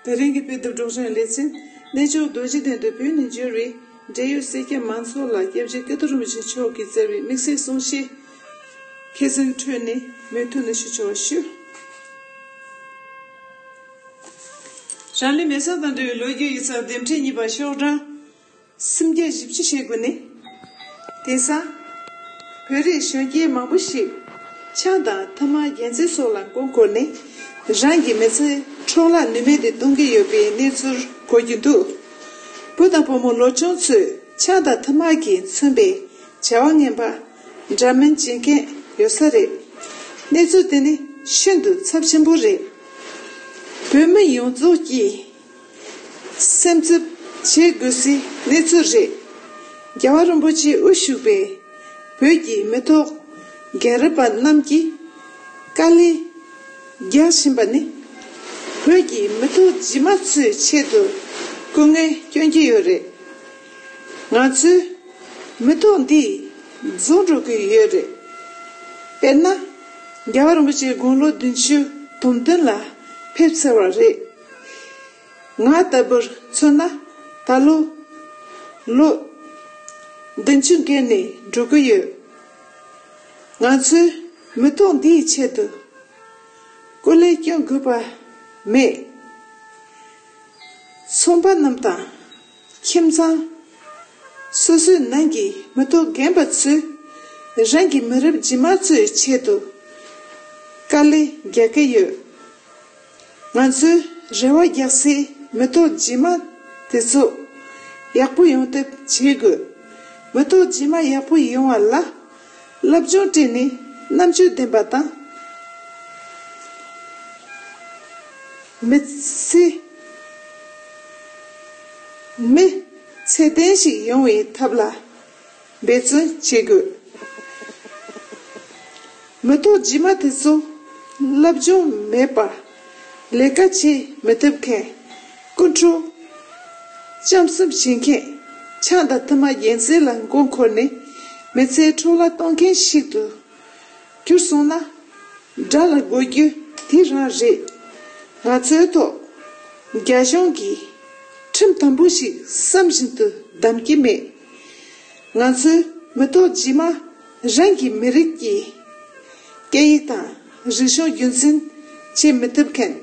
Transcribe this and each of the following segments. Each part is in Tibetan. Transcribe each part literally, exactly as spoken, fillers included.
དེ་རིང་གི་དཔེ་དེབ་སྒྲོག་སྦྱང་ལེ་ཚན། གནས་མཆོག་རྡོ་རྗེ་གདན་དུ་བོད་ནས་འབྱོར་བའི་འབྲེལ་ཡོད་སེར་སྐྱ་མང་ཚོགས་ལ་སྐྱབས་རྗེ་ཀིརྟི་རིན་པོ་ཆེ་མཆོག་གིས་བསྩལ་བའི་དམིགས་བསལ་གསུང་བཤད་ཁ་སང་ཁྲོད་ནས་མུ་མཐུད་ནས་ཞུ་ཆོག་པ་ཞུ། རང་ལུས་མེ་སྲེག་དང་འབྲེལ་བའི་ལོ་རྒྱུས་ཡིག་ཚགས་འདེམས་ཁྲིད་གཉིས་པ་ཤོག་གྲངས་སུམ་བརྒྱ་བཞི་བཅུ་ཞེ་དགུ་ནི། དེང་སང་བོད་རིགས་གཞོན་སྐྱེས་མང་པོ་ཞིག་ཆང་དང་ཐ་མག་རྒྱལ་རྩེ་སོགས་ལ་མགོ་འཁོར་ནས་རང་གི་མི་ཚེ་འཕྲོ་བརླག་ནུས་མེད་དུ་གཏོང་གི་ཡོད་པའི་གནས་ཚུལ་གོ་རྒྱུ་འདུག་བུ་དང་བུ་མོ་ལོ་ཆུང་ཚོས་ཆང་དང་ཐ་མག་གིས་མཚོན་པའི་བྱ་བ་ངན་པ་འདྲ་མིན་བྱེད་མཁན་ཡོད་ས་རེད། གནས་ཚུལ་དེ་ནི་ཤིན་ཏུ་ཚབས་ཆེན་པོ་རེད། བོད་མི་ཡོངས་རྫོགས་ཀྱིས་སེམས་འཚབ་བྱེད་དགོས་སའི་གནས་ཚུལ་རེད། རྒྱལ་བ་རིན་པོ་ཆེ་དབུ་བཞུགས་པའི་བོད་ཀྱི་མི་ཐོག་རྒྱལ་རབས་པ་རྣམས་ཀྱིས་དཀའ་ལས་རྒྱག་བཞིན་པ་ནི། བོད་ཀྱི་མི་ཐོག་རྗེས་མ་ཚོའི་ཆེད་དུ་སྐུ་ངལ་སྐྱོན་གྱི་ཡོད་རེད། ང་ཚོའི་མི་ཐོག་འདི་རྫོགས་འགྲོ་གི་ཡོད་རེད། དཔེར་ན། རྒྱལ་བ་རིན་པོ་ཆེ་དགུང་ལོ་བདུན་ཅུ་དོན་བདུན་ལ་ཕེབས་ཚར་བ་རེད། ང་ལྟ་བུར་མཚོན་ན་ད་ལོ་ལོ་བདུན་ཅུ་བརྒལ་ནས་འགྲོ་གི་ཡོད། ང་ཚོའི་མི་ཐོག་འདིའི་ཆེད་དུ་སྐུ་ལས་སྐྱོན་དགོས་པ་མེད། ཚོང་པ་རྣམས་དང་། ཁྱིམ་ཚང་སོ་སོའི་ནང་གི་མི་ཐོག་རྒན་པ་ཚོས་རང་གི་མི་རབས་རྗེས་མ་ཚོའི་ཆེད་དུ་དཀའ་ལས་རྒྱག་གི་ཡོད། ང་ཚོས་རེ་བ་རྒྱག་སའི་མི་ཐོག་རྗེས་མ་དེ་ཚོ་ཡག་པོ་ཡོང་ཐབས་བྱེད་དགོས། མི་ཐོག་རྗེས་མ་ཡག་པོ་ཡོང་བ་ལ་སློབ་སྦྱོང་སྤྲད་ནས་རྣམ་དཔྱོད་ལྡན་པ་དང་། མི་ཚེ། མི་ཚད་ལྡན་ཞིག་ཡོང་བའི་ཐབས་ལ་འབད་བརྩོན་བྱེད་དགོས། མི་ཐོག་རྗེས་མ་དེ་ཚོ་སློབ་སྦྱོང་མེད་པར་ལས་ཀ་བྱེད་མི་ཐུབ་མཁན། རྐུ་འཕྲོག་ལྕམ་གསུམ་བྱེད་མཁན། ཆང་དང་ཐ་མག་རྒྱལ་རྩེ་ལ་མགོ་འཁོར་ནས་མི་ཚེ་འཕྲོ་བརླག་གཏོང་མཁན་ཞིག་ཏུ་གྱུར་སོང་ན། དགྲ་ལ་འགོད་རྒྱུ་དེ་རང་རེད། ང་ཚོའི་ཐོག་རྒྱ་གཞུང་གིས་ཁྲིམས་དམ་པོ་ཞིག་བསམ་བཞིན་དུ་བསྡམས་ཀྱི་མེད། ང་ཚོའི་མི་ཐོག་རྗེས་མ་རང་གི་མི་རིགས་ཀྱི་སྐད་ཡིག་དང་རིག་གཞུང་རྒྱུན་འཛིན་བྱེད་མི་ཐུབ་མཁན།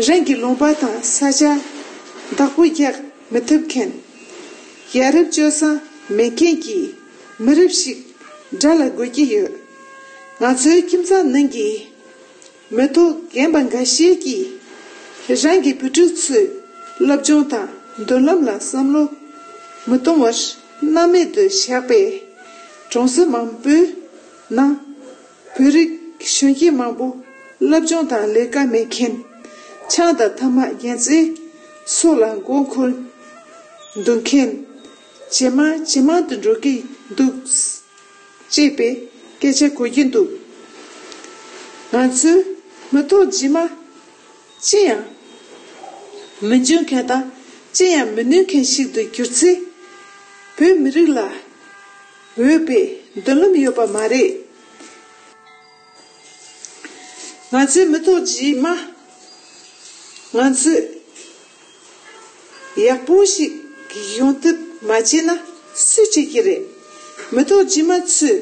རང་གི་ལུང་པ་དང་ས་ཆ་བདག་པོ་རྒྱག་མི་ཐུབ་མཁན། ཡ་རབས་སྤྱོད་བཟང་མེད་མཁན་གྱི་མི་རབས་ཤིག་དགྲ་ལ་འགོད་ཀྱི་ཡོད། ང་ཚོའི་ཁྱིམ་ཚང་ནང་གི་མི་ཐོག་རྒན་པ་འགའ་ཤས་ཀྱིས་རང་གི་བུ་ཕྲུག་ཚོའི་སློབ་སྦྱོང་དང་མདུན་ལམ་ལ་བསམ་བློ་མི་གཏོང་བར་སྣང་མེད་དུ་བཞག་པས། གྲོང་གསེབ་མང་པོའི་ནང་བོད་རིགས་གཞོན་སྐྱེས་མང་པོ་སློབ་སྦྱོང་དང་ལས་ཀ་མེད་མཁན། ཆང་དང་ཐ་མག་རྒྱལ་རྩེ་སོགས་ལ་མགོ་འཁོར་འདུག་མཁན། ཇེ་མང་ཇེ་མང་དུ་འགྲོ་གི་འདུག་ཅེས་པའི་སྐད་ཆ་གོ་རྒྱུ་འདུག་ང་ཚོའི་མི་ཐོག་རྗེས་མ་ཅི་ཡང་མི་འཇོན་མཁན་དང་ཅི་ཡང་མི་ནུས་མཁན་ཞིག་ཏུ་གྱུར་ཚེ། བོད་མི་རིགས་ལ་འོས་པའི་མདུན་ལམ་ཡོད་པ་མ་རེད། ང་ཚོའི་མི་ཐོག་རྗེས་མ་ང་ཚོས་ཡག་པོ་ཞིག་ཡོང་ཐབས་མ་བྱས་ན་སུས་བྱེད་ཀྱི་རེད། མི་ཐོག་རྗེས་མ་ཚོས་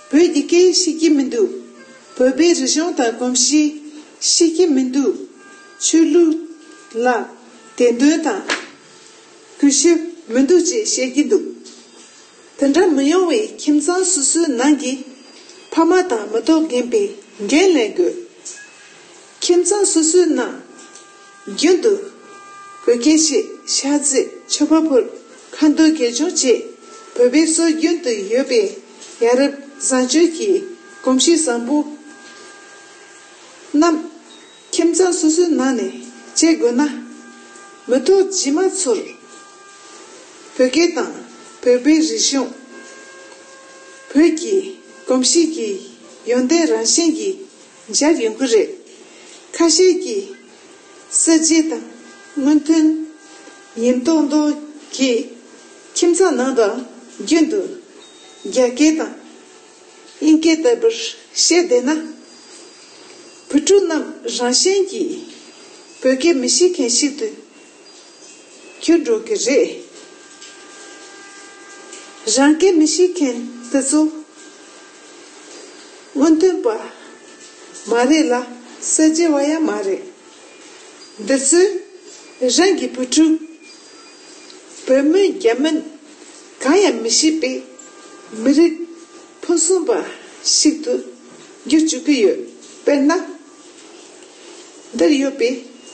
བོད་ཀྱི་སྐད་ཡིག་ཤེས་ཀྱི་མི་འདུག་བོད་པའི་རིག་གཞུང་དང་གོམས་གཤིས་ཤེས་ཀྱི་མི་འདུག་ཆོས་ལུགས་ལ་དད་འདུན་དང་གུས་ཞབས་མི་འདུག་ཅེས་བཤད་ཀྱི་འདུག་དེ་འདྲ་མི་ཡོང་བའི་ཁྱིམ་ཚང་སོ་སོའི་ནང་གི་ཕ་མ་དང་མི་ཐོག་རྒན་པས་འགན་ལེན་དགོས། ཁྱིམ་ཚང་སོ་སོའི་ནང་རྒྱུན་དུ་བོད་སྐད་བཤད། ཤ་ཚ། མཆོད་པ་ཕུལ། ཁ་འདོན་དགེ་སྦྱོར་བཅས་བོད་པའི་སྲོལ་རྒྱུན་དུ་ཡོད་པའི་ཡ་རབས་བཟང་སྤྱོད་ཀྱི་གོམས་གཤིས་བཟང་པོ་རྣམས་ཁྱིམ་ཚང་སོ་སོའི་ནང་ནས་བྱེད་དགོས་ན། མི་ཐོག་རྗེས་མ་ཚོར་བོད་སྐད་དང་བོད་པའི་རིག་གཞུང་། བོད་ཀྱི་གོམས་གཤིས་ཀྱི་ཡོན་ཏན་རང་བཞིན་གྱིས་འཇགས་ཡོང་གི་རེད། ཁ་ཤས་ཀྱིས་གསར་བརྗེ་དང་སྔོན་ཐོན་ཉེན་རྟོག་མདོག་གིས་ཁྱིམ་ཚང་ནང་དུའང་རྒྱུན་དུ་རྒྱ་སྐད་དང་དབྱིན་སྐད་ལྟ་བུར་བཤད་བསྡད་ན། བུ་ཕྲུག་རྣམས་རང་བཞིན་གྱིས་ བོད་སྐད་མི་ཤེས་མཁན་ཞིག་ཏུ་གྱུར་འགྲོ་གི་རེད། རང་སྐད་མི་ཤེས་མཁན་དེ་ཚོ་སྔོན་ཐོན་པ་མ་རེད་ལ་གསར་བརྗེ་བ་ཡང་མ་རེད། འདི་ཚོས་རང་གི་བུ་ཕྲུག་བོད་མིན་རྒྱ་མིན་གང་ཡང་མི་ཤེས་པའི་མི་རིགས་ཕུན་སུམ་པ་ཞིག་ཏུ་འགྱུར་བཅུག་གི་ཡོད། དཔེར་ན། འདིར་ཡོད་པའི་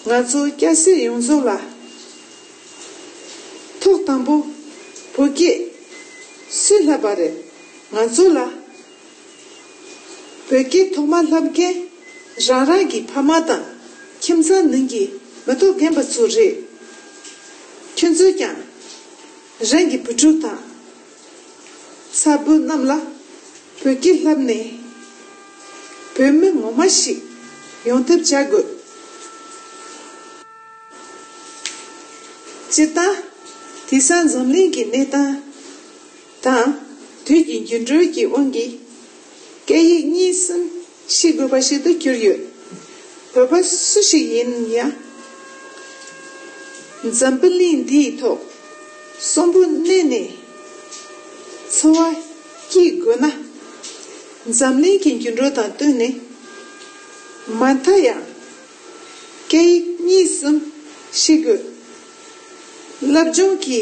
ང་ཚོ་སྐྱ་སེར་ཡོངས་རྫོགས་ལ། ཐོག་དང་པོ་བོད་སྐད་སུས་བསླབས་པ་རེད། ང་ཚོ་ལ་བོད་སྐད་ཐོག་མ་བསླབ་མཁན་རང་རང་གི་ཕ་མ་དང་ཁྱིམ་ཚང་ནང་གི་མི་ཐོག་རྒན་པ་ཚོ་རེད། ཁྱོད་ཚོས་ཀྱང་རང་གི་བུ་ཕྲུག་དང་། ཚ་བོ་རྣམས་ལ་བོད་སྐད་བསླབས་ནས་བོད་མི་ངོ་མ་ཞིག་ཡོང་ཐབས་བྱ་དགོས། སྤྱིར་བཏང་དེང་སང་འཛམ་གླིང་གི་གནས་སྟངས་དང་དུས་ཀྱི་འགྱུར་འགྲོས་ཀྱི་དབང་གིས་སྐད་ཡིག་གཉིས་གསུམ་ཤེས་དགོས་པ་ཞིག་ཏུ་གྱུར་ཡོད། བོད་པ་སུ་ཞིག་ཡིན་ཡང་། འཛམ་བུ་གླིང་འདིའི་ཐོག་གསོན་པོ་གནས་ནས་འཚོ་བ་སྐྱེལ་དགོས་ན། འཛམ་གླིང་གི་འགྱུར་འགྲོས་དང་བསྟུན་ནས་མ་མཐའ་ཡང་སྐད་ཡིག་གཉིས་གསུམ་ཤེས་དགོས། སློབ་སྦྱོང་གི་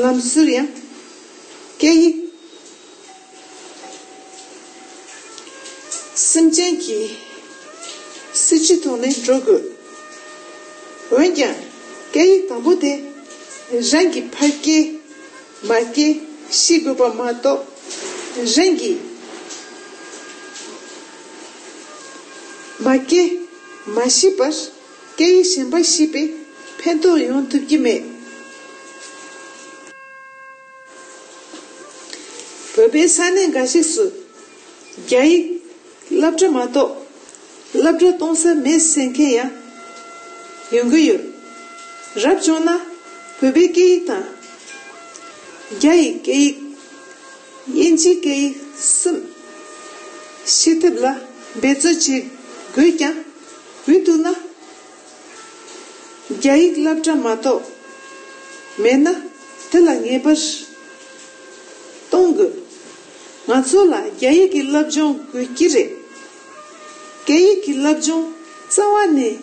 ལམ་སྲོལ་ཡང་སྐད་ཡིག་སེམས་ཅན་གྱི་སྲིད་ཇུས་ཐོག་ནས་འགྲོ་དགོས། འོན་ཀྱང་སྐད་ཡིག་དང་པོ་དེ་རང་གི་ཕ་སྐད་མ་སྐད་ཤེས་དགོས་པ་མ་གཏོགས། རང་གི་མ་སྐད་མ་ཤེས་པར་སྐད་ཡིག་གཞན་པ་ཤེས་པའི་ཕན་ཐོགས་ཡོང་ཐུབ་ཀྱི་མེད། བོད་པའི་ས་གནས་འགའ་ཞིག་སུ་རྒྱ་ཡིག་སློབ་གྲྭ་མ་གཏོགས་སློབ་གྲྭ་གཏོང་ས་མེད་ཟེར་མཁན་ཡང་ཡོང་གི་ཡོད། རབ་བྱུང་ན་བོད་པའི་སྐད་ཡིག་དང་རྒྱ་ཡི་སྐད་ཡིག་དབྱིན་ཇིའི་སྐད་ཡིག་གསུམ་ཤེས་ཐབས་ལ་འབད་རྩོལ་བྱེད་དགོས་ཀྱང་འོས་བསྡུ་ན། རྒྱ་ཡིག་སློབ་གྲྭ་མ་གཏོགས་མེད་ན་དེ་ལ་ངེས་པར་གཏོང་དགོས། ང་ཚོ་ལ་རྒྱ་ཡིག་གི་སློབ་སྦྱོང་དགོས་ཀྱི་རེད། སྐད་ཡིག་གི་སློབ་སྦྱོང་རྩ་བ་ནས་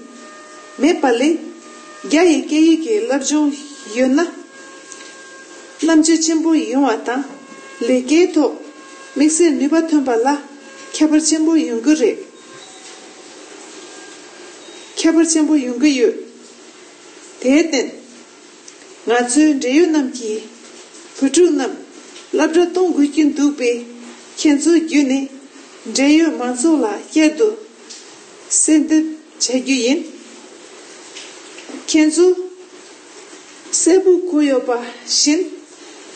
མེད་པ་ལས་རྒྱ་ཡི་སྐད་ཡིག་གི་སློབ་སྦྱོང་ཡོད་ན། རྣམ་དཔྱོད་ཆེན་པོ་ཡོང་བ་དང་ལས་ཀའི་ཐོག་དམིགས་བསལ་ནུས་པ་ཐོན་པ་ལ་ཁྱད་པར་ཆེན་པོ་ཡོང་གི་རེད། ཁྱད་པར་ཆེན་པོ་ཡོང་གི་ཡོད། དེར་བརྟེན། ང་ཚོའི་འབྲེལ་ཡོད་རྣམས་ཀྱིས་བུ་ཕྲུག་རྣམས་སློབ་གྲྭ་གཏོང་དགོས་ཀྱི་འདུག་པས། ཁྱེད་ཚོའི་བརྒྱུད་ནས་འབྲེལ་ཡོད་མང་ཚོགས་ལ་བསྐྱར་དུ་གསལ་འདེབས་བྱ་རྒྱུ་ཡིན། ཁྱེད་ཚོ་གསལ་པོ་གོ་ཡོད་པ་བཞིན།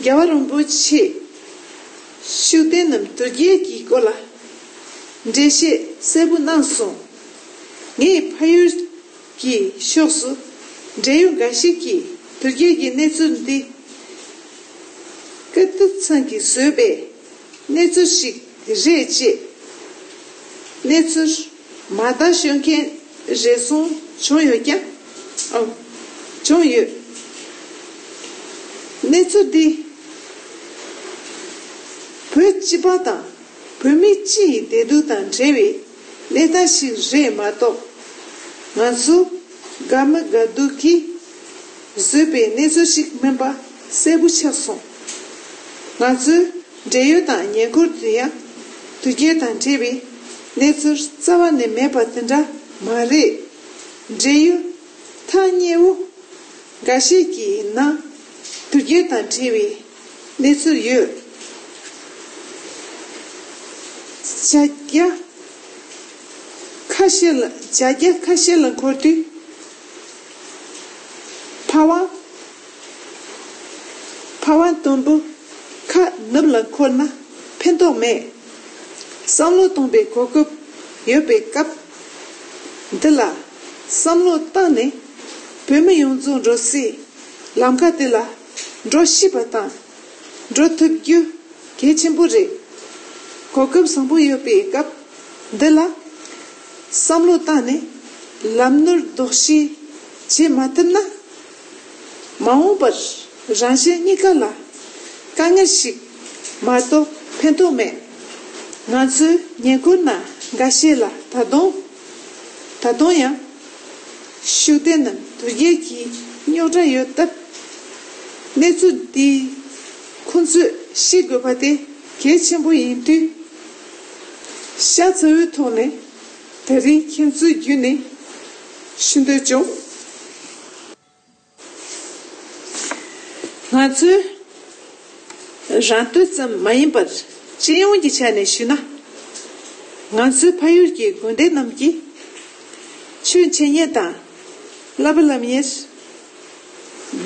རྒྱལ་བ་རིན་པོ་ཆེས་ཤུགས་ལྡན་ནམ་དོལ་རྒྱལ་གྱི་སྐོར་ལ་འགྲེལ་བཤད་གསལ་པོ་གནང་སོང་། ངས་ཕ་ཡུལ་གྱི་ཕྱོགས་སུ་འབྲེལ་ཡོད་འགའ་ཞིག་གིས་དོལ་རྒྱལ་གྱི་གནས་ཚུལ་འདི་སྐུ་དུད་ཚང་གིས་བཟོས་པའི་གནས་ཚུལ་ཞིག་རེད་ཅེས་གནས་ཚུལ་མ་བརྡ་ཤོད་མཁན་རེ་ཟུང་བྱུང་ཡོད་ཀྱང་། ཨོ། བྱུང་ཡོད། གནས་ཚུལ་འདི་བོད་སྤྱི་པ་དང་བོད་མི་སྤྱི་ཡི་བདེ་སྡུག་དང་འབྲེལ་བའི་གནས་སྟངས་ཤིག་རེད་མ་གཏོགས། ང་ཚོ་དགའ་མི་དགའ་སྡུག་གིས་བཟོས་པའི་གནས་ཚུལ་ཞིག་མིན་པ་གསལ་པོ་ཆགས་སོང་། ང་ཚོའི་འབྲེལ་ཡོད་དང་ཉེ་འཁོར་དུ་ཡང་དོལ་རྒྱལ་དང་འབྲེལ་བའི་གནས་ཚུལ་རྩ་བ་ནས་མེད་པ་དེ་འདྲ་མ་རེད། འབྲེལ་ཡོད་ཐག་ཉེ་བོ་འགའ་ཤས་ཀྱི་ནང་དོལ་རྒྱལ་དང་འབྲེལ་བའི་གནས་ཚུལ་ཡོད། བྱ་རྒྱ་ཁ་ཤས་ལ་བྱ་རྒྱ་ཁ་ཤས་ལ་འཁོར་དུས། ཕ་ཝང་། ཕ་ཝང་དུམ་བུ་ཁ་ནུབ་ལ་འཁོར་ན་ཕན་ཐོགས་མེད། བསམ་བློ་གཏོང་པའི་གོ་སྐབས་ཡོད་པའི་སྐབས་འདི་ལ་བསམ་བློ་བཏང་ནས་བོད་མི་ཡོངས་རྫོགས་འགྲོ་སའི་ལམ་ཁ་དེ་ལ་འགྲོ་ཤེས་པ་དང་འགྲོ་ཐུབ་རྒྱུ་གལ་ཆེན་པོ་རེད། གོ་སྐབས་བཟང་པོ་ཡོད་པའི་སྐབས་འདི་ལ་བསམ་བློ་བཏང་ནས་ལམ་ནོར་ལྡོག་ཤེས་ བྱེད་མ་ཐུབ་ན། མ་འོངས་པར་རང་གཞན་གཉིས་ཀ་ལ་དཀའ་ངལ་ཞིག་མ་གཏོགས་ཕན་ཐོགས་མེད། ང་ཚོའི་ཉེ་འཁོར་ན་འགའ་ཤས་ལ་ད་དུང་ད་དུང་ཡང་ཤུགས་ལྡན་ནམ་དུར་རྒྱལ་གྱི་རྙོག་དྲ་ཡོད་སྟབས། གནས་ཚུལ་འདི་ཁོང་ཚོས་ཤེས་དགོས་པ་དེ་གལ་ཆེན་པོ་ཡིན་དུས། ཤ་ཚ་བོའི་ཐོག་ནས་དེ་རིང་ཁྱེད་ཚོའི་བརྒྱུད་ནས་ཞུ་འདོད་བྱུང་། ང་ཚོའི་རང་འདོད་ཙམ་མ་ཡིན་པར་སྤྱི་ཡོངས་ཀྱི་ཆ་ནས་ཞུས་ན། ང་ཚོའི་ཕ་ཡུལ་གྱི་དགོན་སྡེ་རྣམས་ཀྱིས་ཆོས་འཆད་ཉན་དང་བསླབ་པ་སློབ་གཉེར།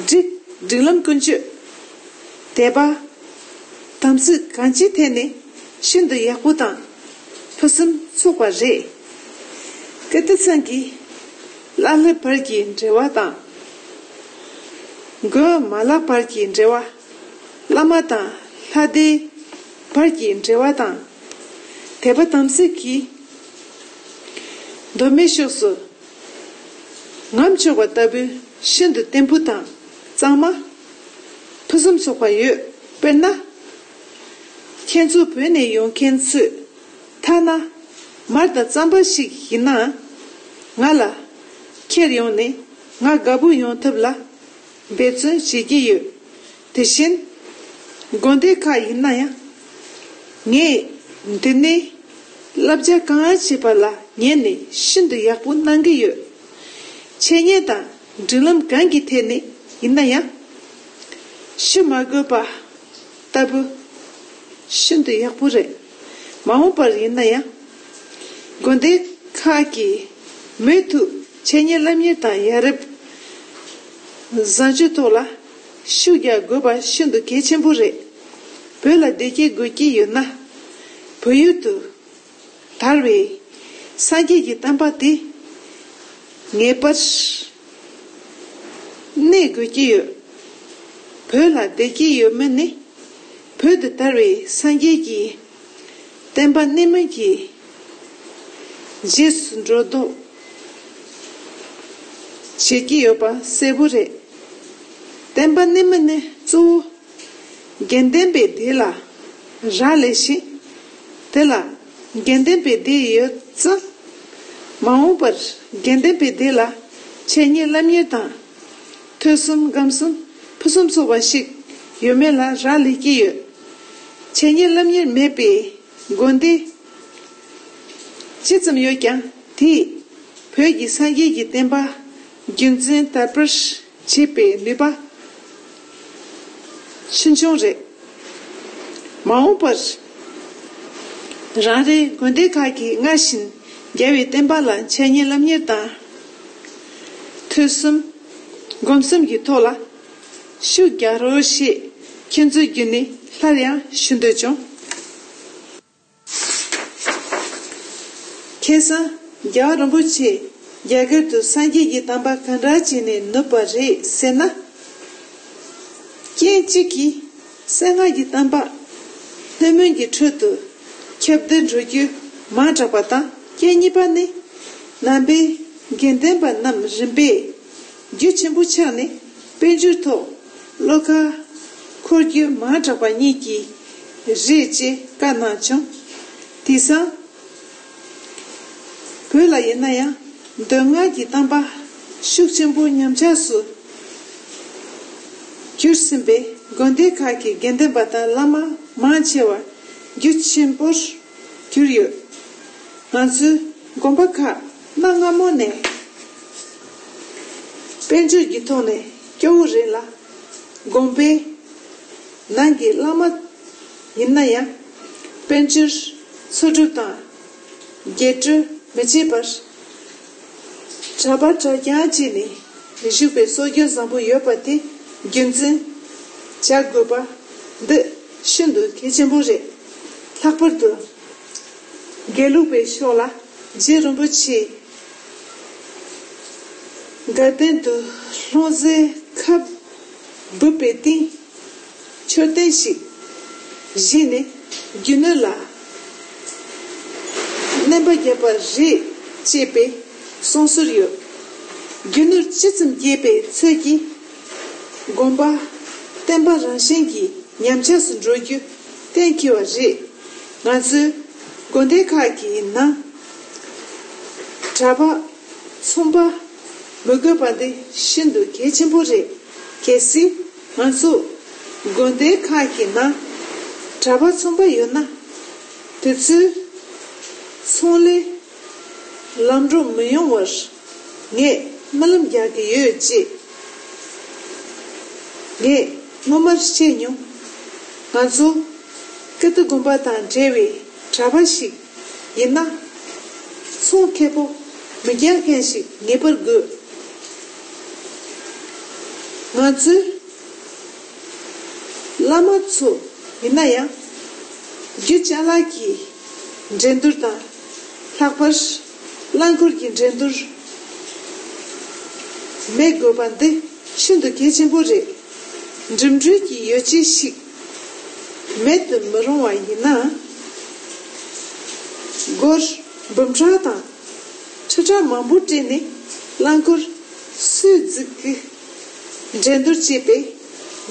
སྒྲིག་སྒྲིག་ལམ་ཀུན་སྤྱོད། དད་པ། དམ་ཚིག་གང་ཅིའི་ཐད་ནས་ཤིན་ཏུ་ཡག་པོ་དང་ཕུན་སུམ་ཚོགས་པ་རེད། སྐུ་དེ་ཚང་གིས་བླ་སློབ་བར་གྱི་འབྲེལ་བ་དང་། དགོན་མ་ལག་བར་གྱི་འབྲེལ་བ། བླ་མ་དང་ལྷ་སྡེ་བར་གྱི་འབྲེལ་བ་དང་། དད་པ་དམ་ཚིག་གི་མདོ་སྨད་ཕྱོགས་སུ་ངོམ་ཆོག་པ་ལྟ་བུའི་ཤིན་ཏུ་བརྟན་པོ་དང་གཙང་མ། ཕུན་སུམ་ཚོགས་པ་ཡོད། དཔེར་ན། ཁྱེད་ཚོ་བོད་ནས་ཡོང་མཁན་ཚོས་ཐ་ན་མར་དང་རྩམ་པ་ཞིག་ཡིན་ནའང་ང་ལ་ཁྱེར་ཡོང་ནས་ང་དགའ་པོ་ཡོང་ཐབས་ལ་འབད་བརྩོན་བྱེད་ཀྱི་ཡོད། དེ་བཞིན་དགོན་སྡེ་ཁག་ཡིན་ན་ཡང་། ངས་འདི་ནས་བསླབ་བྱ་གང་བྱེད་པ་ལ་ཉན་ནས་ཤིན་ཏུ་ཡག་པོ་གནང་གི་ཡོད། འཆད་ཉན་དང་སྒྲིག་ལམ་གང་གི་ཐད་ནས་ཡིན་ན་ཡང་། ཞུ་མ་དགོས་པ་ལྟ་བུ་ཤིན་ཏུ་ཡག་པོ་རེད། མ་འོངས་པར་ཡིན་ན་ཡང་། དགོན་སྡེ་ཁག་གིས་མུ་མཐུད་འཆད་ཉན་སློབ་གཉེར་དང་ཡ་རབས་བཟང་སྤྱོད་ཐོག་ལ་ཤུགས་རྒྱག་དགོས་པ་ཤིན་ཏུ་གལ་ཆེན་པོ་རེད། བོད་ལ་བདེ་སྐྱིད་དགོས་ཀྱི་ཡོད་ན། བོད་ཡུལ་དུ་དར་བའི་སངས་རྒྱས་ཀྱི་བསྟན་པ་དེ་ངེས་པར་གནས་དགོས་ཀྱི་ཡོད། བོད་ལ་བདེ་སྐྱིད་ཡོད་མིན་ནི། བོད་དུ་དར་བའི་སངས་རྒྱས་ཀྱི་བསྟན་པ་གནས་མིན་གྱི་རྗེས་སུ་འགྲོ་ལྡོག་བྱེད་ཀྱི་ཡོད་པ་གསལ་པོ་རེད། བསྟན་པ་གནས་མིན་ནི་གཙོ་བོ་དགེ་ལྡན་པའི་སྡེ་ལ་རག་ལས་ཤིང་། དེ་ལ་དགེ་ལྡན་པའི་སྡེ་ཡོད་ཙང་། མ་འོངས་པར་དགེ་ལྡན་པའི་སྡེ་ལ་འཆད་ཉན་སློབ་གཉེར་དང་། ཐོས་བསམ་སྒོམ་གསུམ་ཕུན་སུམ་ཚོགས་པ་ཞིག་ཡོད་མེད་ལ་རག་ལས་ཀྱི་ཡོད། འཆད་ཉན་སློབ་གཉེར་མེད་པའི་དགོན་སྡེ་ཇི་ཙམ་ཡོད་ཀྱང་། དེས་བོད་ཀྱི་སངས་རྒྱས་ཀྱི་བསྟན་པ་རྒྱུན་འཛིན་དར་སྤེལ་བྱེད་པའི་ནུས་པ་ཆུང་ཆུང་རེད། མ་འོངས་པར་རང་རེའི་དགོན་སྡེ་ཁག་གིས་སྔར་བཞིན་རྒྱལ་བའི་བསྟན་པ་ལ་འཆད་ཉན་སློབ་གཉེར་དང་། ཐོས་བསམ་སྒོམ་གསུམ་གྱི་ཐོག་ལ་ཤུགས་རྒྱག་རོགས་ཞེས་ཁྱེད་ཚོའི་བརྒྱུད་ནས་སླར་ཡང་ཞུ་འདོད་བྱུང་། ཁ་སང་རྒྱལ་བ་རིན་པོ་ཆེས་རྒྱ་གར་དུ་སངས་རྒྱས་ཀྱི་བསྟན་པ་གང་འདྲ་བྱས་ནས་ནུབ་པ་རེད་ཟེར་ན། རྐྱེན་གཅིག་གིས་གསང་སྔགས་ཀྱི་བསྟན་པ་ལྷ་མོན་གྱི་ཁྲོད་དུ་ཁྱབ་གདལ་འགྲོ་རྒྱུ་མང་དྲགས་པ་དང་། རྐྱེན་གཉིས་པ་ནི་ནང་པའི་དགེ་ལྡན་པ་རྣམས་རིམ་པས་རྒྱུ་ཆེན་པོ་ཆགས་ནས་དཔལ་འབྱོར་ཐོག་བློ་ཁ་འཁོར་རྒྱུ་མང་དྲགས་པ་གཉིས་ཀྱིས་རེད་ཅེས་བཀའ་གནང་བྱུང་། དེང་སང་བོད་ལ་ཡིན་ན་ཡང་མདོ་སྔགས་ཀྱི་བསྟན་པ་ཤུགས་ཆེན་པོ་ཉམས་ཆག་སུ་གྱུར་ཟིན་པས། དགོན་སྡེ་ཁག་གི་དགེ་ལྡན་པ་དང་བླ་མ་མང་ཆེ་བ་རྒྱུ་ཆེན་པོར་གྱུར་ཡོད། ང་ཚོའི་དགོན་པ་ཁག་གནའ་སྔ་མོ་ནས་དཔལ་འབྱོར་གྱི་ཐོག་ནས་སྐྱོ་བོ་རེད་ལ། དགོན་པའི་ནང་གི་བླ་མ་ཡིན་ན་ཡང་དཔལ་འབྱོར་འཚོ་སྒྲུབ་དང་རྒྱས་སྤྲོས་མི་བྱེད་པར། གྲྭ་པ་གྲྭ་རྐྱང་བྱས་ནས་བཞུགས་པའི་སྲོལ་རྒྱུན་བཟང་པོ་ཡོད་པ་དེ་རྒྱུན་འཛིན་བྱ་དགོས་པ་འདི་ཤིན་ཏུ་གལ་ཆེན་པོ་རེད། ལྷག་པར་དུ་དགེ་ལུགས་པའི་ཕྱོགས་ལ་རྗེ་རིན་པོ་ཆེས་དགའ་ལྡན་དུ་ལྷུང་བཟེད་ཁབ་སྦུབས་པའི་སྟེང་མཆོད་རྟེན་ཞིག་བཞེངས་ནས་རྒྱུ་ནོར་ལ་སྣོན་པ་བརྒྱབ་པ་རེད་ཅེས་པའི་གསུང་སྲོལ་ཡོད། རྒྱུ་ནོར་ཅི་ཙམ་སྐྱེས་པའི་ཚོད་ཀྱིས་དགོན་པ་བསྟན་པ་རང་བཞིན་གྱིས་ཉམས་ཆག་ཏུ་འགྲོ་རྒྱུ་གཏན་འཁེལ་བ་རེད། ང་ཚོའི་དགོན་སྡེ་ཁག་གི་ནང་གྲྭ་པ་ཚོང་པ་མི་དགོས་པ་འདི་ཤིན་ཏུ་གལ་ཆེན་པོ་རེད། གལ་སྲིད་ང་ཚོ་དགོན་སྡེ་ཁག་གི་ནང་གྲྭ་པ་ཚོང་པ་ཡོད་ན། དེ་ཚོའི་ཚོང་ལས་ལམ་འགྲོ་མི་ཡོང་བར་ངས་སྨོན་ལམ་རྒྱག་གི་ཡོད་ཅེས་ངས་སྔོན་མར་བཤད་མྱོང་། ང་ཚོ་ཀིརྟི་དགོན་པ་དང་འབྲེལ་བའི་གྲྭ་པ་ཞིག་ཡིན་ན། ཚོང་ཁེ་པོ་མི་རྒྱག་མཁན་ཞིག་ངེས་པར་དགོས། ང་ཚོའི་བླ་མ་ཚོ་ཡིན་ན་ཡང་རྒྱུ་ཅ་ལག་གི་འགྲན་བསྡུར་དང་། ལྷག་པར་རླངས་འཁོར་གྱི་འགྲན་བསྡུར་མེད་དགོས་པ་འདི་ཤིན་ཏུ་གལ་ཆེན་པོ་རེད། འགྲིམ་འགྲུལ་གྱི་ཡོ་བྱད་ཞིག་མེད་དུ་མི་རུང་བ་ཡིན་ན། སྒོར་འབུམ་ཕྲག་དང་ཁྲི་ཕྲག་མང་པོ་སྤྲད་ནས་རླངས་འཁོར་སུས་འཛུགས་ཀྱི་འགྲན་བསྡུར་བྱེད་པའི་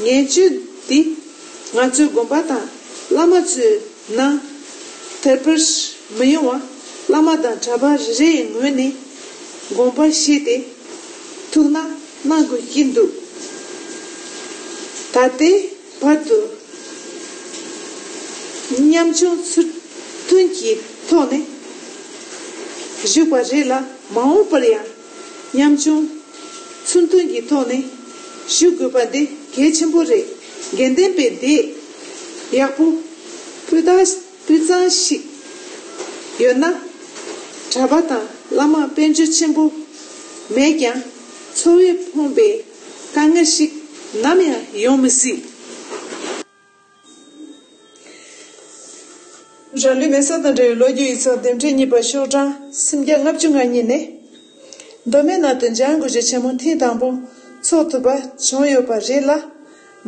ངན་སྤྱོད་འདི་ང་ཚོའི་དགོན་པ་དང་བླ་མ་ཚོའི་ནང་དར་སྤེལ་མི་ཡོང་བ། བླ་མ་དང་གྲྭ་པ་རེ་རེའི་ངོས་ནས་དགོངས་པ་བཞེས་ཏེ། ཐུགས་སྣང་གནང་དགོས་ཀྱི་འདུག་ད་ལྟའི་བར་དུ་ཉམ་ཆུང་ཚུལ་མཐུན་གྱི་ཐོག་ནས་བཞུགས་པ་རེད་ལ། མ་འོངས་པར་ཡང་ཉམ་ཆུང་ཚུལ་མཐུན་གྱི་ཐོག་ནས་བཞུགས་དགོས་པ་འདི་གལ་ཆེན་པོ་རེད། དགེ་ལྡན་པའི་སྡེ་ཡག་པོ་སྤུས་དག་སྤུས་གཙང་ཞིག་ཡོད་ན། གྲྭ་པ་དང་བླ་མ་དཔལ་འབྱོར་ཆེན་པོ་མེད་ཀྱང་འཚོ་བས་ཕོངས་པའི་དཀའ་ངལ་ཞིག་ནམ་ཡང་ཡོང་མི་སྲིད། རང་ལུས་མེ་སྲེག་དང་འབྲེལ་བའི་ལོ་རྒྱུས་ཡིག་ཚགས་འདེམས་སྒྲིག་གཉིས་པ་ཤོག་གྲངས་སུམ་བརྒྱ་ལྔ་བཅུ་ང་གཉིས་ནས། མདོ་སྨད་ནང་དུ་འཇང་དགུ་བཅུ་ཆེན་མོ་ཐེངས་དང་པོ་འཚོགས་ཐུབ་པ་བྱུང་ཡོད་པ་རེད་ལ།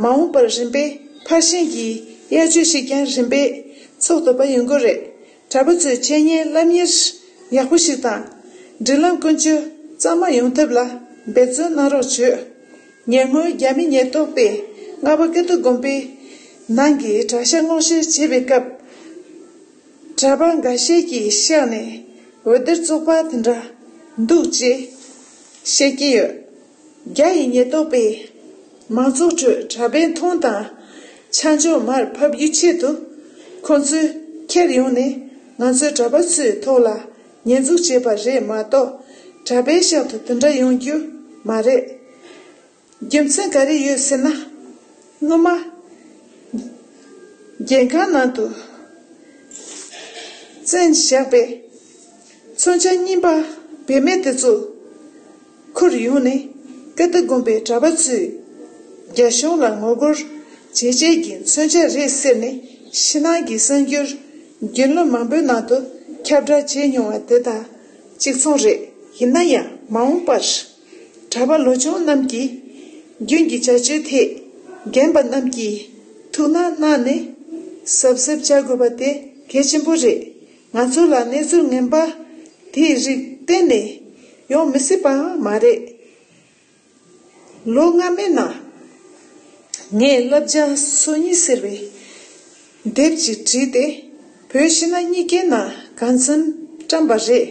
མ་འོངས་པར་རིམ་པས་ཕར་ཕྱིན་གྱི་དབྱར་ཆོས་ཤིག་ཀྱང་རིམ་པས་འཚོགས་ཐུབ་པ་ཡོང་གི་རེད། གྲྭ་པ་ཚོས་འཆད་ཉན་སློབ་གཉེར་ཡག་པོ་ཞིག་དང་། སྒྲིག་ལམ་ཀུན་སྤྱོད་གཙང་མ་ཡོང་ཐབས་ལ་འབད་བརྩོན་གནང་རོགས་བྱོས། ཉེ་སྔོན་རྒྱ་མི་ཉེན་རྟོག་པས་རྔ་པ་ཀིརྟི་དགོན་པའི་ནང་གི་གྲྭ་ཤག་སྔོག་བཤེར་བྱེད་པའི་སྐབས། གྲྭ་པ་འགའ་ཤས་ཀྱིས་ཤག་ནས་འོད་སྡེར་བཙོག་པ་དེ་འདྲ་འདུག་ཅེས་བཤད་ཀྱི་ཡོད། རྒྱ་ཡི་ཉེན་རྟོག་པས་མང་ཚོགས་ཁྲོད་གྲྭ་པའི་མཐོང་དང་ཆ་འཇོག་མར་ཕབ་རྒྱུའི་ཆེད་དུ། ཁོང་ཚོས་འཁྱེར་ཡོང་ནས་ང་ཚོའི་གྲྭ་པ་ཚོའི་ཐོག་ལ་ཉེས་འཛུགས་བྱས་པ་རེད་མ་གཏོགས། གྲྭ་པའི་ཤག་ཏུ་དེ་འདྲ་ཡོང་རྒྱུ་མ་རེད། རྒྱུ་མཚན་ག་རེ་ཡོད་ཟེར་ན། སྔོན་མ་རྒྱལ་ཁང་ནང་དུ་བཙོས་བཞག་པའི་མཚོན་ཆ་རྙིང་པ་བེད་མེད་དེ་ཚོ་ཁུར་ཡོང་ནས། ཀིརྟི་དགོན་པའི་གྲྭ་པ་ཚོས་རྒྱ་གཞུང་ལ་ངོ་རྒོལ་བྱས་རྗེས་ཀྱི་མཚོན་ཆ་རེད་ཟེར་ནས། ཕྱི་ནང་གི་གསར་འགྱུར་རྒྱུན་ལམ་མང་པོའི་ནང་དུ་ཁྱབ་བསྒྲགས་བྱས་མྱོང་བ་དེ་དང་གཅིག་མཚུངས་རེད། ཡིན་ན་ཡང་མ་འོངས་པར། གྲྭ་པ་ལོ་ཆུང་རྣམས་ཀྱིས་རྒྱུན་གྱི་བྱ་སྤྱོད་ཐད་རྒན་པ་རྣམས་ཀྱིས་ཐུགས་སྣང་གནང་ནས་གཟབ་གཟབ་བྱ་དགོས་པ་དེ་གལ་ཆེན་པོ་རེད། ང་ཚོ་ལ་གནས་ཚུལ་ངན་པ་དེའི་རིགས་གཏན་ནས་ཡོང་མི་སྲིད་པའང་མ་རེད། ལོ་སྔ་མའི་ནང་ངས་བསླབ་བྱ་སོ་གཉིས་ཟེར་བའི་དེབ་ཅིག་བྲིས་ཏེ། བོད་ཕྱི་ནང་གཉིས་ཀའི་ནང་གང་འཚམ་བཀྲམ་པ་རེད།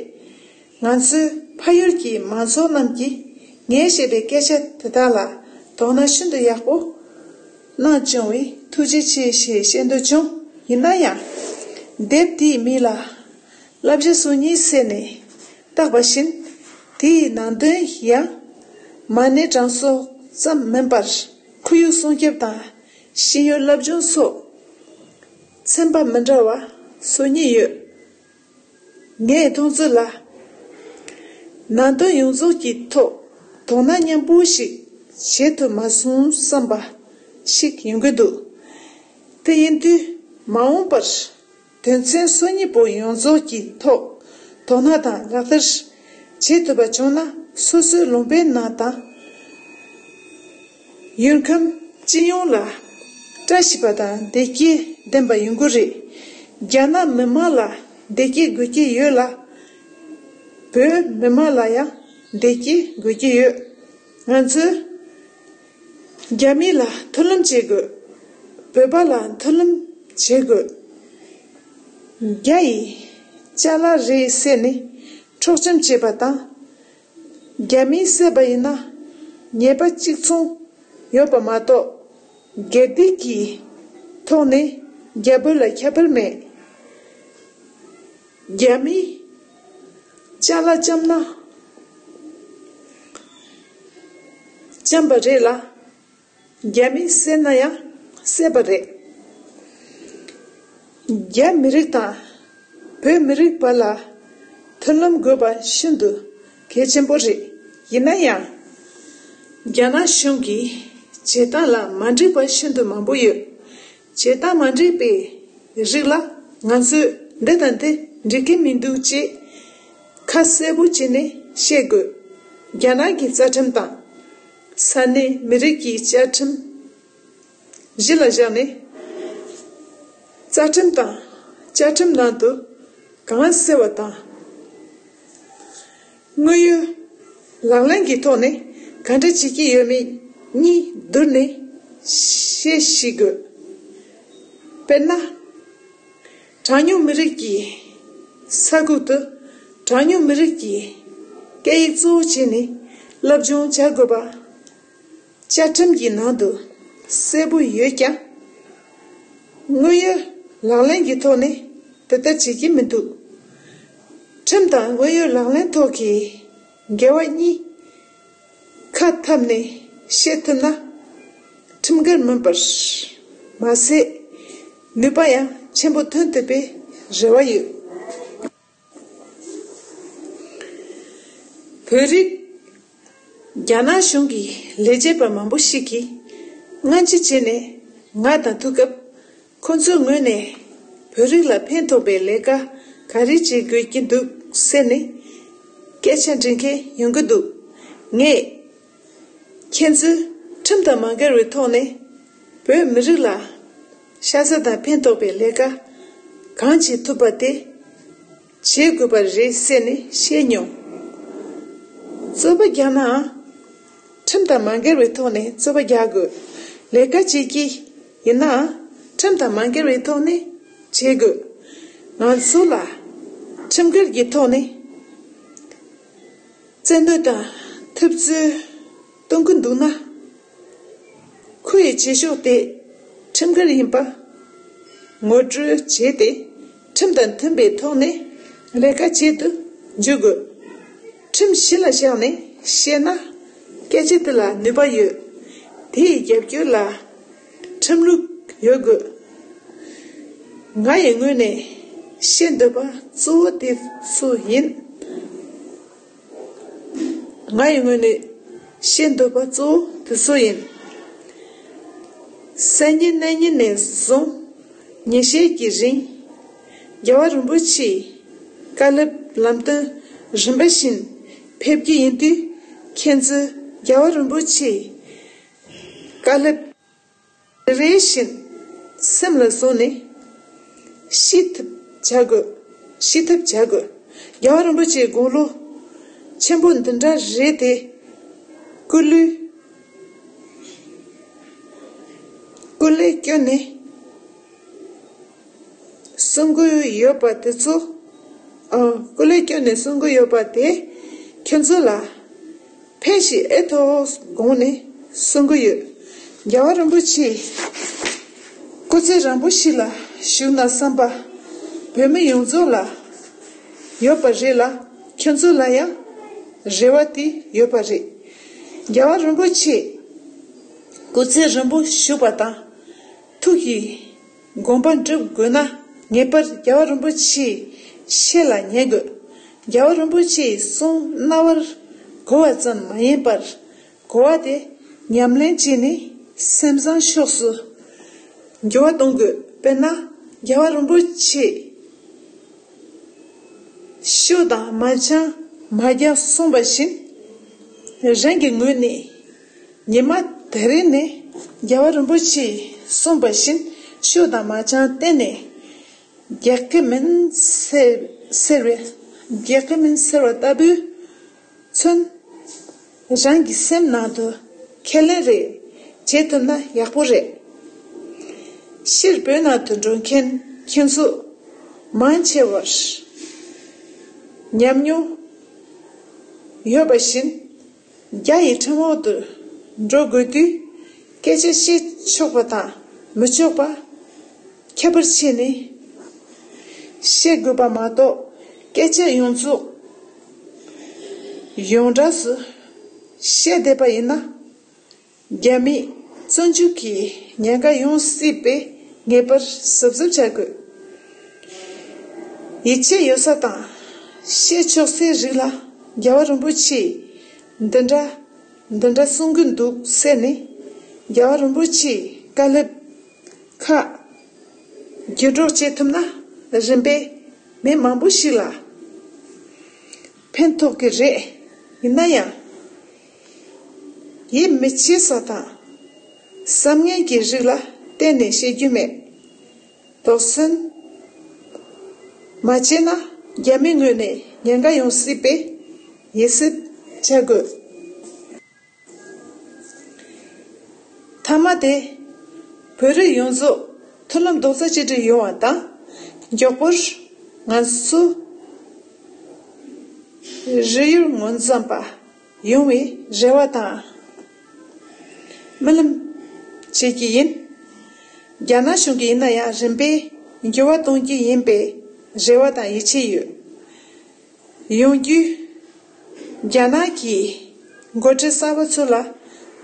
ང་ཚོའི་ཕ་ཡུལ་གྱི་མང་ཚོགས་རྣམས་ཀྱིས་ངས་བཤད་པའི་སྐད་ཆ་དེ་དག་ལ་དོ་སྣང་ཤིན་ཏུ་ཡག་པོ་གནང་བྱུང་བས་ཐུགས་རྗེ་ཆེ་ཞེས་བཤད་འདོད་བྱུང་། ཡིན་ན་ཡང་། དེབ་དེའི་མིང་ལ་བསླབ་བྱ་སོ་གཉིས་ཟེར་ནས་བཏགས་པ་བཞིན། དེའི་ནང་དོན་ཡང་མ་ཎི་བགྲང་སོགས་ཙམ་མིན་པར། ཁོར་ཡུག་སྲུང་སྐྱོབ་དང་ཤེས་ཡོན་སློབ་སྦྱོང་སོགས་ཚན་པ་མི་འདྲ་བ་སོ་གཉིས་ཡོད། ངས་མཐོང་ཚུལ་ལ། ནང་དོན་ཡོངས་རྫོགས་ཀྱི་ཐོག་དོ་སྣང་མཉམ་སྤུངས་ཤིག་བྱེད་ཐུབ་མ་སོང་བསམ་པ་ཞིག་ཡོང་གི་འདུག་དེ་ཡིན་དུས་མ་འོངས་པར། དོན་ཚན་སོ་གཉིས་པོ་ཡོངས་རྫོགས་ཀྱི་ཐོག་དོ་སྣང་དང་ལག་བསྟར་བྱེད་ཐུབ་པ་བྱུང་ན། སོ་སོའི་ལུང་པའི་ནང་དང་ཡུལ་ཁམས་སྤྱི་ཡོངས་ལ་བཀྲ་ཤིས་པ་དང་བདེ་སྐྱིད་ལྡན་པ་ཡོང་གི་རེད། རྒྱ་ནག་མི་དམངས་ལ་བདེ་སྐྱིད་དགོས་ཀྱི་ཡོད་ལ། བོད་མི་དམངས་ལ་ཡང་ བདེ་སྐྱིད་དགོས་ཀྱི་ཡོད། ང་ཚོས་རྒྱ་མི་ལ་མཐུན་ལམ་བྱེད་དགོས། བོད་པ་ལ་མཐུན་ལམ་བྱེད་དགོས། རྒྱ་ཡིས་ཅ་ལག་རེད་ཟེར་ནས་འཕྲོག་བཅོམ་བྱས་པ་དང་། རྒྱ་མིས་བསད་པ་ཡིན་ན་ཉེས་པ་གཅིག་མཚུངས་ཡོད་པ་མ་གཏོགས། སྒེར་སྡེ་གི་ཐོག་ནས་རྒྱ་བོད་ལ་ཁྱད་པར་མེད། རྒྱ་མིས་ཅ་ལག་བཅོམ་ན་བཅོམ་པ་རེད་ལ། རྒྱ་མིས་བསད་ན་ཡང་བསད་པ་རེད། རྒྱ་མི་རིགས་དང་བོད་མི་རིགས་བར་ལ་མཐུན་ལམ་དགོས་པ་ཤིན་ཏུ་གལ་ཆེན་པོ་རེད། ཡིན་ན་ཡང་། རྒྱ་ནག་གཞུང་གི་བྱེད་སྟངས་ལ་མ་འགྲིག་པ་ཤིན་ཏུ་མང་པོ་ཡོད། བྱེད་སྟངས་མ་འགྲིག་པའི་རིགས་ལ་ང་ཚོས་འདི་དང་འདི་འགྲིག་གི་མི་འདུག་ཅེས་ཁ་གསལ་པོ་བྱས་ནས་བཤད་དགོས། རྒྱ་ནག་གི་རྩ་ཁྲིམས་དང་། ས་གནས་མི་རིགས་ཀྱི་བཅའ་ཁྲིམས་གཞི་ལ་བཞག་ནས། རྩ་ཁྲིམས་དང་བཅའ་ཁྲིམས་ནང་དུ་གང་གསལ་བ་དང་། དངོས་ཡོད་ལག་ལེན་གྱི་ཐོག་ནས་ག་འདྲ་བྱེད་ཀྱི་ཡོད་མེད་གཉིས་བསྡུར་ནས་བཤད་ཤེས་དགོས། དཔེར་ན། གྲངས་ཉུང་མི་རིགས་ཀྱི་ས་ཁུལ་དུ་གྲངས་ཉུང་མི་རིགས་ཀྱི་སྐད་ཡིག་གཙོ་བོ་བྱས་ནས་སློབ་སྦྱོང་བྱ་དགོས་པ། བཅའ་ཁྲིམས་ཀྱི་ནང་དུ་གསལ་པོ་ཡོད་ཀྱང་། དངོས་ཡོད་ལག་ལེན་གྱི་ཐོག་ནས་དེ་ལྟར་བྱེད་ཀྱི་མི་འདུག་ཁྲིམས་དང་དངོས་ཡོད་ལག་ལེན་ཐོག་གི་འགལ་བ་གཉིས་ཁ་འཐབ་ནས་བཤད་ཐུབ་ན། ཁྲིམས་འགལ་མིན་པར་མ་ཟད། ནུས་པ་ཡང་ཆེན་པོ་ཐོན་ཐུབ་པའི་རེ་བ་ཡོད། བོད་རིགས་རྒྱ་ནག་གཞུང་གི་ལས་བྱེད་པ་མང་པོ་ཞིག་གིས་སྔ་ཕྱི་བྱས་ནས་ང་དང་ཐུག་སྐབས། ཁོ་ཚོའི་ངོས་ནས་བོད་རིགས་ལ་ཕན་ཐོགས་པའི་ལས་ཀ་ག་རེ་བྱེད་དགོས་ཀྱི་འདུག་ཟེར་ནས་སྐད་ཆ་འདྲི་མཁན་ཡོང་གི་འདུག་ངས། ཁྱེད་ཚོས་ཁྲིམས་དང་མ་འགལ་བའི་ཐོག་ནས་བོད་མི་རིགས་ལ་ཤ་ཚ་དང་ཕན་ཐོགས་པའི་ལས་ཀ་གང་བྱེད་ཐུབ་པ་དེ་བྱེད་དགོས་པ་རེད་ཟེར་ནས་བཤད་མྱོང་། རྩོད་པ་རྒྱག་ནའང་ཁྲིམས་དང་མ་འགལ་བའི་ཐོག་ནས་རྩོད་པ་རྒྱག་དགོས། ལས་ཀ་བྱེད་ཀྱི་ཡིན་ནའང་ཁྲིམས་དང་མ་འགལ་བའི་ཐོག་ནས་བྱེད་དགོས། ང་ཚོ་ལ་ཁྲིམས་འགལ་གྱི་ཐོག་ནས་བཙན་གནོན་དང་ཐུབ་ཚོད་གཏོང་གི་འདུག་ན། ཁོ་ཡི་བྱེད་ཕྱོགས་དེ་ཁྲིམས་འགལ་ཡིན་པ་ངོ་སྤྲོད་བྱས་ཏེ། ཁྲིམས་དང་མཐུན་པའི་ཐོག་ནས་ལས་ཀ་བྱེད་དུ་འཇུག་དགོས། ཁྲིམས་གཞི་ལ་བཞག་ནས་བཤད་ན་སྐད་ཆ་དེ་ལ་ནུས་པ་ཡོད། དེ་ཡི་རྒྱབ་སྐྱོར་ལ་ཁྲིམས་ལུགས་ཡོད་དགོས། ང་ཡི་ངོས་ནས་བཤད་འདོད་པ་གཙོ་བོ་དེ་ཚོ་ཡིན། ང་ཡི་ངོས་ནས་བཤད་འདོད་པ་གཙོ་བོ་དེ་ཚོ་ཡིན། སང་ཉིན་གནངས་ཉིན་ནས་བཟུང་ཉིན་ཤས་ཀྱི་རིང་རྒྱལ་བ་རིན་པོ་ཆེའི་བཀའ་སློབ་ལམ་སྟོན་རིམ་པ་བཞིན་ཕེབས་ཀྱི་ཡིན་དུས། ཁྱེད་ཚོས་རྒྱལ་བ་རིན་པོ་ཆེའི་བཀའ་སློབ་རེ་རེ་བཞིན་སེམས་ལ་བཟུང་ནས་ཤེས་ཐུབ་བྱ་དགོས། ཤེས་ཐབས་བྱ་དགོས། རྒྱལ་བ་རིན་པོ་ཆེའི་དགུང་ལོ་ཆེན་པོ་འདི་འདྲ་རེད་དེ། སྐུ་ལུས་སྐུ་ལས་བསྐྱོན་ནས་གསུང་གི་ཡོད་པ་དེ་ཚོ། ཨ། སྐུ་ལས་བསྐྱོན་ནས་གསུང་གི་ཡོད་པ་དེ་ཁྱོད་ཚོ་ལ་ཕན་ཞིག་ཨེ་ཐོགས་དགོངས་ནས་གསུང་གི་ཡོད། རྒྱལ་བ་རིན་པོ་ཆེ་སྐུ་ཚེ་རིང་པོ་ཞིག་ལ་བཞུགས་ན་བསམ་པ་བོད་མི་ཡོངས་རྫོགས་ལ་ཡོད་པ་རེད་ལ། ཁྱོད་ཚོ་ལ་ཡང་རེ་བ་དེ་ཡོད་པ་རེད། རྒྱལ་བ་རིན་པོ་ཆེ་སྐུ་ཚེ་རིང་པོ་བཞུགས་པ་དང་། ཐུགས་ཀྱི་དགོངས་པ་འགྲུབ་དགོས་ན། ངེས་པར་རྒྱལ་བ་རིན་པོ་ཆེའི་ཞལ་ལ་ཉན་དགོས། རྒྱལ་བ་རིན་པོ་ཆེའི་གསུང་རྣ་བར་གོ་བ་ཙམ་མ་ཡིན་པར། གོ་བ་དེ་ཉམས་ལེན་བྱས་ནས་སེམས་བཟང་ཕྱོགས་སུ་འགྱུར་བ་གཏོང་དགོས། དཔེར་ན། རྒྱལ་བ་རིན་པོ་ཆེས་ཤོ་དང་མ་ཆང་མ་རྒྱག་གསུངས་པ་བཞིན། རང་གི་ངོས་ནས་ཉི་མ་དེ་རིང་ནས་རྒྱལ་བ་རིན་པོ་ཆེས་གསུངས་པ་བཞིན་ཤོ་དང་མ་ཆང་གཏན་ནས་རྒྱག་གི་མིན་ཟེར་ཟེར་བའི། རྒྱག་གི་མིན་ཟེར་བ་ལྟ་བུའི་མཚོན་ རང་གི་སེམས་ནང་དུ་ཁས་ལེན་རེ་བྱེད་ཐུབ་ན་ཡག་པོ་རེད། སྤྱིར་བོད་ནང་དུ་འགྲོ་མཁན་ཁྱེད་ཚོ་མང་ཆེ་བར་ཉམས་མྱོང་ཡོད་པ་བཞིན། རྒྱ་ཡི་ཁྲིམས་འོག་ཏུ་འགྲོ་དགོས་དུས། སྐད་ཆ་བཤད་ཆོག་པ་དང་མི་ཆོག་པ་ཁྱད་པར་ཕྱེ་ནས་བཤད་དགོས་པ་མ་གཏོགས། སྐད་ཆ་ཡོངས་རྫོགས་ཡོངས་གྲགས་སུ་བཤད་བསྡད་པ་ཡིན་ན། རྒྱ་མིས་བཙོན་འཇུག་གི་ཉེན་ཁ་ཡོང་སྲིད་པས། ངེས་པར་གཟབ་གཟབ་བྱ་དགོས། ཡིད་ཆེས་ཡོད་ས་དང་བཤད་ཆོག་སའི་རིགས་ལ། རྒྱལ་བ་རིན་པོ་ཆེས་འདི་འདྲ་འདི་འདྲ་གསུང་གི་འདུག་ཟེར་ནས། རྒྱལ་བ་རིན་པོ་ཆེའི་བཀའ་སློབ་ཁག་བརྒྱུད་སྒྲོག་བྱེད་ཐུབ་ན། རིམ་པས་མི་མང་པོ་ཞིག་ལ་ཕན་ཐོགས་ཀྱི་རེད། ཡིན་ན་ཡང་། ཡིད་མི་ཆེས་ས་དང་བསམ་ངན་གྱི་རིགས་ལ་གཏན་ནས་བཤད་རྒྱུ་མེད། དོགས་ཟོན་མ་བྱས་ན། རྒྱ་མིའི་ངོས་ནས་ཉེན་ཁ་ཡོང་སྲིད་པས། ཡིད་གཟབ་བྱ་དགོས། མཐའ་མ་དེ། བོད་རིགས་ཡོངས་རྫོགས་མཐུན་ལམ་རྡོག་རྩ་གཅིག་སྒྲིལ་ཡོང་བ་དང་། མགྱོགས་པོར་ང་ཚོ་རིགས་ཡུལ་ངོ་འཛོམས་པ་ཡོང་བའི་རེ་བ་དང་སྨོན་ལམ་བྱེད་ཀྱི་ཡིན། རྒྱ་ནག་གཞུང་གིས་ཡིན་ན་ཡང་རིམ་པས་འགྱུར་བ་གཏོང་གི་ཡིན་པའི་རེ་བ་དང་ཡིད་ཆེས་ཡོད། ཡོང་རྒྱུའི་རྒྱ་ནག་གི་འགོ་ཁྲིད་གསར་པ་ཚོ་ལ་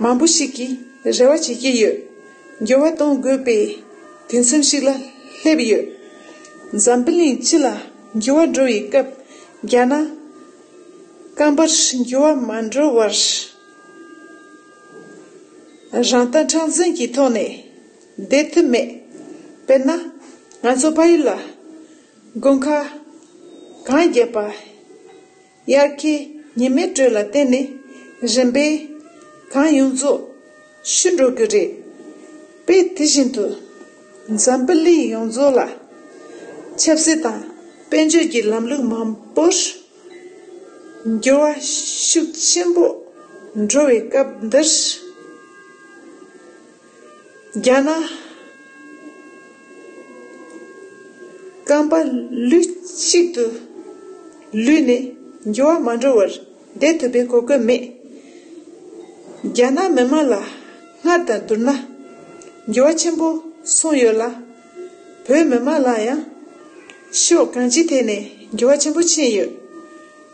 མང་པོ་ཞིག་གིས་རེ་བ་བྱེད་ཀྱི་ཡོད། འགྱུར་བ་གཏོང་དགོས་པའི་དུས་མཚམས་ཤིག་ལ་སླེབས་ཡོད། འཛམ་བུ་གླིང་སྤྱི་ལ་འགྱུར་བ་འགྲོ་བའི་སྐབས། རྒྱ་ནག་རྐང་པར་འགྱུར་བ་མ་འགྲོ་བར། རང་ལྟ་མཁྲེགས་འཛིན་གྱི་ཐོག་ནས་བསྡད་ཐུབ་མེད། དཔེར་ན། ང་ཚོ་ཕ་ཡུལ་ལ་དགུན་ཁ་གངས་རྒྱག་པ། དབྱར་ཁའི་ཉི་མའི་དྲོད་ལ་བརྟེན་ནས་རིམ་པས་གངས་ཡོངས་རྫོགས་ཞུ་འགྲོ་གི་རེད། དཔེ་དེ་བཞིན་དུ། འཛམ་བུ་གླིང་ཡོངས་རྫོགས་ལ་ཆབ་སྲིད་དང་དཔལ་འབྱོར་གྱི་ལམ་ལུགས་མང་པོར་འགྱུར་བ་ཤུགས་ཆེན་པོ་འགྲོ་བའི་སྐབས་འདིར། རྒྱ་ནག་རྐང་པ་ལུས་གཅིག་ཏུ་ལུས་ནས་འགྱུར་བ་མ་འགྲོ་བར་བསྡད་ཐུབ་པའི་གོ་སྐབས་མེད། རྒྱ་ནག་མི་དམངས་ལ་སྔར་དང་བསྡུར་ན་འགྱུར་བ་ཆེན་པོ་སོང་ཡོད་ལ། བོད་མི་དམངས་ལ་ཡང་ཕྱོགས་གང་ཅིའི་ཐད་ནས་འགྱུར་བ་ཆེན་པོ་ཕྱིན་ཡོད།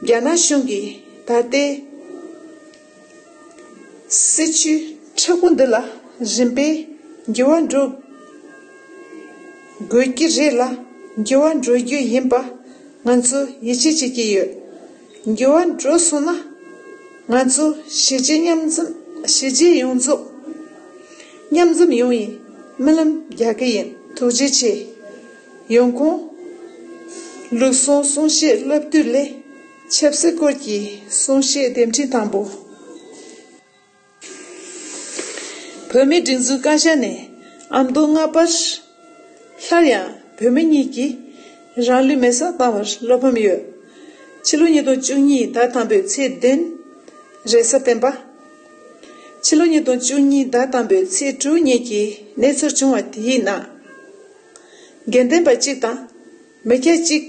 རྒྱ་ནག་གཞུང་གིས་ད་ལྟའི་སྲིད་བྱུས་མཁྲེགས་པོ་འདི་ལ་རིམ་པས་འགྱུར་བ་འགྲོ་དགོས་ཀྱི་རེད་ལ། འགྱུར་བ་འགྲོ་རྒྱུ་ཡིན་པ་ང་ཚོ་ཡིད་ཆེས་བྱེད་ཀྱི་ཡོད། འགྱུར་བ་འགྲོ་སོང་ན། ང་ཚོ་གཞིས་བྱེས་མཉམ་འཛོམས། གཞིས་བྱེས་ཡོངས་རྫོགས་མཉམ་འཛོམས་ཡོང་བའི་སྨོན་ལམ་རྒྱག་གི་ཡིན། ཐུགས་རྗེ་ཆེ། ཡོང་ཁུངས། ལུགས་ཟུང་གསུང་བཤད་སློབ་དུས་ལས། ཆབ་སྲིད་སྐོར་གྱི་གསུང་བཤད་སྡེབ་འཕྲིན་དང་པོ། བོད་མིའི་སྒྲིག་འཛུགས་བཀའ་ཤག་ནས་ཨ་མདོ་རྔ་པར་སླར་ཡང་བོད་མི་གཉིས་ཀྱིས་རང་ལུས་མེར་སྲེག་བཏང་བར་བློ་ཕམ་ཡོད། ཕྱི་ལོ་ཉིས་སྟོང་བཅུ་གཉིས་ཟླ་དང་པོའི་ཚེས་བདུན། རེས་གཟའ་སྤེན་པ། ཕྱི་ལོ་ཉིས་སྟོང་བཅུ་གཉིས་ཟླ་དང་པོའི་ཚེས་དྲུག་ཉིན་གྱི་གནས་ཚུལ་བྱུང་བ་དེའི་ནང་། དགེ་འདུན་པ་གཅིག་དང་མི་སྐྱ་གཅིག་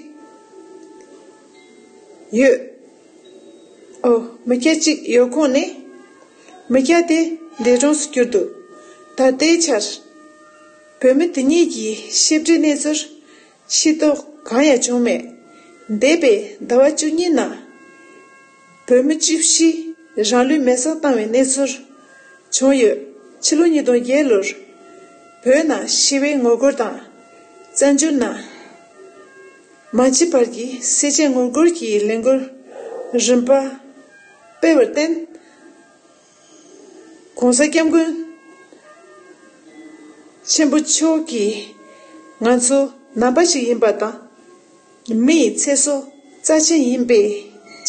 ཡོད། ཨོ། མི་སྐྱ་གཅིག་ཡོད་ཁོངས་ནས། མི་སྐྱ་དེ་འདས་གྲོངས་སུ་གྱུར་འདུག་ད་ལྟའི་ཆར། བོད་མི་དེ་གཉིས་ཀྱི་ཤེས་བྲིས་གནས་ཚུལ་ཤེས་རྟོགས་གང་ཡང་བྱུང་མེད། འདས་པའི་ཟླ་བ་བཅུ་གཉིས་ནང་། བོད་མི་བཅུ་བཞི་རང་ལུས་མེར་སྲེག་བཏང་བའི་གནས་ཚུལ་བྱུང་ཡོད། ཕྱི་ལོ་ཉིས་སྟོང་བརྒྱད་ལོར་བོད་ནང་ཞི་བའི་ངོ་རྒོལ་དང་། བཙན་བྱོལ་ནང་མ་འཆི་བར་གྱི་སེར་བྱེས་ངོ་རྒོལ་གྱི་ལས་འགུལ་རིམ་པ་སྤེལ་བར་བརྟེན། ༸གོང་ས་༸སྐྱབས་མགོན་ཆེན་པོ་མཆོག་གིས་ང་ཚོ་ནང་པ་ཞིག་ཡིན་པ་དང་། མི་ཡི་ཚེ་སྲོག་རྩ་ཆེན་ཡིན་པའི་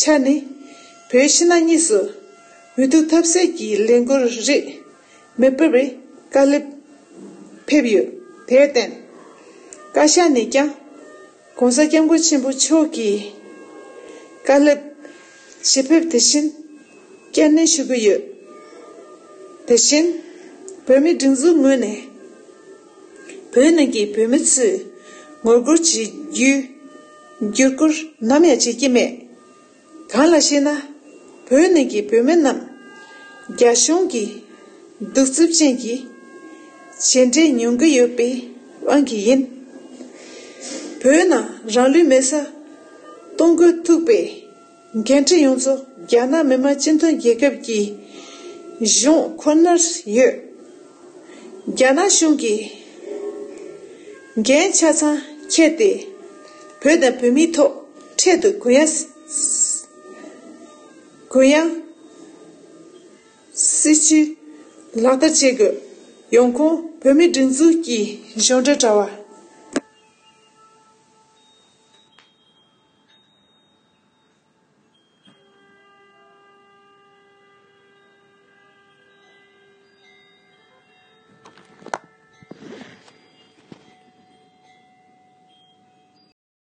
ཆ་ནས། བོད་ཕྱི་ནང་གཉིས་སུ་འོས་བསྡུ་ཐབས་ཟད་ཀྱི་ལས་འགུལ་རིགས་མི་སྤེལ་བའི་བཀའ་སློབ་ཕེབས་ཡོད། དེར་བརྟེན། བཀའ་ཤག་ནས་ཀྱང་༸གོང་ས་༸སྐྱབས་མགོན་ཆེན་པོ་མཆོག་གི་བཀའ་སློབ་ཇི་ཕེབས་དེ་བཞིན་ བསྐྱར་ནན་ཞུ་གི་ཡོད། དེ་བཞིན་བོད་མིའི་སྒྲིག་འཛུགས་ངོས་ནས་བོད་ནང་གི་བོད་མི་ཚོས་ངོ་རྒོལ་བྱེད་རྒྱུའི་བརྒྱུད་སྐུལ་ནམ་ཡང་བྱེད་ཀྱི་མེད། གང་ལགས་ཤེ་ན། བོད་ནང་གི་བོད་མི་རྣམས་རྒྱ་གཞུང་གི་གདུག་རྩུབ་ཅན་གྱི་བྱས་འབྲས་མྱོང་གི་ཡོད་པའི་དབང་གིས་ཡིན། བོད་ནང་རང་ལུས་མེར་སྲེག་གཏོང་དགོས་ཐུག་པའི་འགན་འཁྲི་ཡོངས་རྫོགས་རྒྱ་ནག་མི་དམངས་སྤྱི་མཐུན་རྒྱལ་ཁབ་ཀྱི་གཞུང་ཁོ་ནར་ཡོད། རྒྱ་ནག་གཞུང་གིས་འགན་ཆ་ཚང་འཁྱེར་ཏེ་བོད་དང་བོད་མིའི་ཐོག་འཕྲལ་དུ་གུ་ཡངས་གུ་ཡངས་སྲིད་བྱུས་ལག་བསྟར་བྱེད་དགོས། ཡོང་ཁུངས་བོད་མིའི་སྒྲིག་འཛུགས་ཀྱི་གཞུང་འབྲེལ་དྲ་བ།